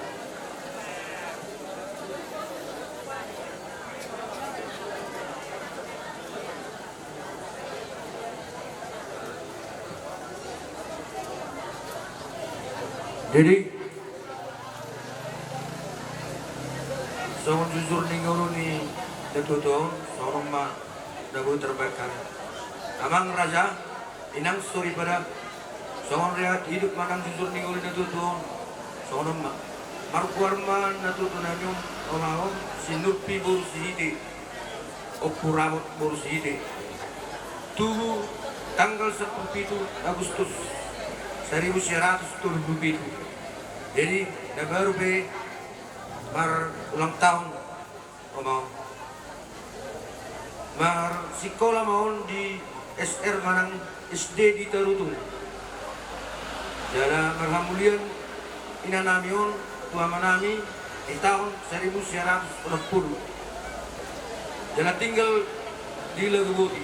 Jadi, songon jujur ni ngolu ni natuatua on, songon on ma na boi tarbahen hami. Amang raja, inang soripada, songon rehat hidup manang jujur ni ngolu ni natuatua on, songon on ma. Margoar ma natuatua nami on, oma on, si Nurpi boru Sihite, Ompu Rabot boru Sihite. Tubu tanggal sampulu pitu Agustus saribu sia ratus tolu pulu pitu. Jadi, na baru pe marulang tahun, oma on. Marsikola ma on di S R manang S D di Tarutung. Jala marhamulian inanami on tu amanami di taon saribu sia ratus onom pulu. Jala tinggal di Laguboti.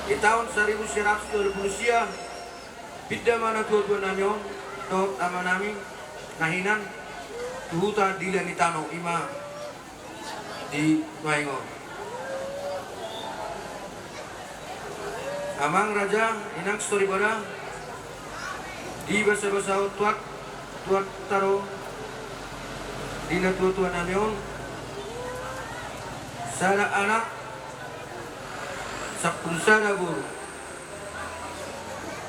Di taon saribu sia ratus dua pulu sia, pinda ma natuatua nami on dohot amanami na hinan tu huta Dila ni Tano, ima di nuaeng on. Amang raja, inang soripada, di basabasahon tuat, tuatta do di natuatua nami on, sada anak, sampulu sada boru,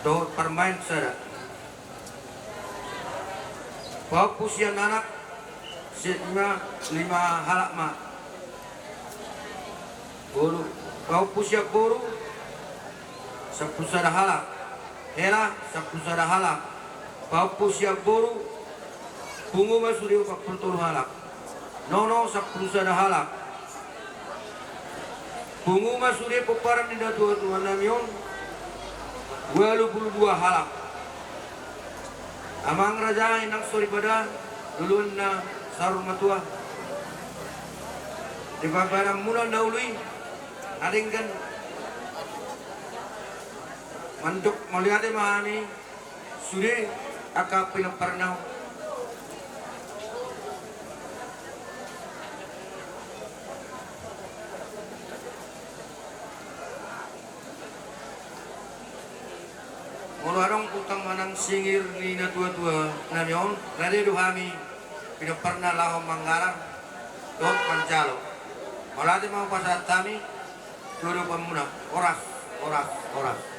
dohot parumaen sada. Pahompu sian anak, si-, lima, lima halak ma. Boru, pahompu sian boru, sampulu sada halak. Hela, sampulu sada halak. Pahompu sian boru, pungu ma sude opat pulu tolu halak. Nono, sampulu sada halak. Pungu ma sude pomparan ni natuatua nami on, ualu pulu dua halak. Amang raja, inang soripada, luluan na saur matua, di pambahenanmuna na uli, na denggan, mandok mauliate ma hami, sude angka pinompar na. Molo adong utang manang singir ni natuatua nami on, rade do hami pinomparna laho manggalar dohot manjalo. Mauliate ma hupasahat hami tu adopanmuna. Horas, horas, horas.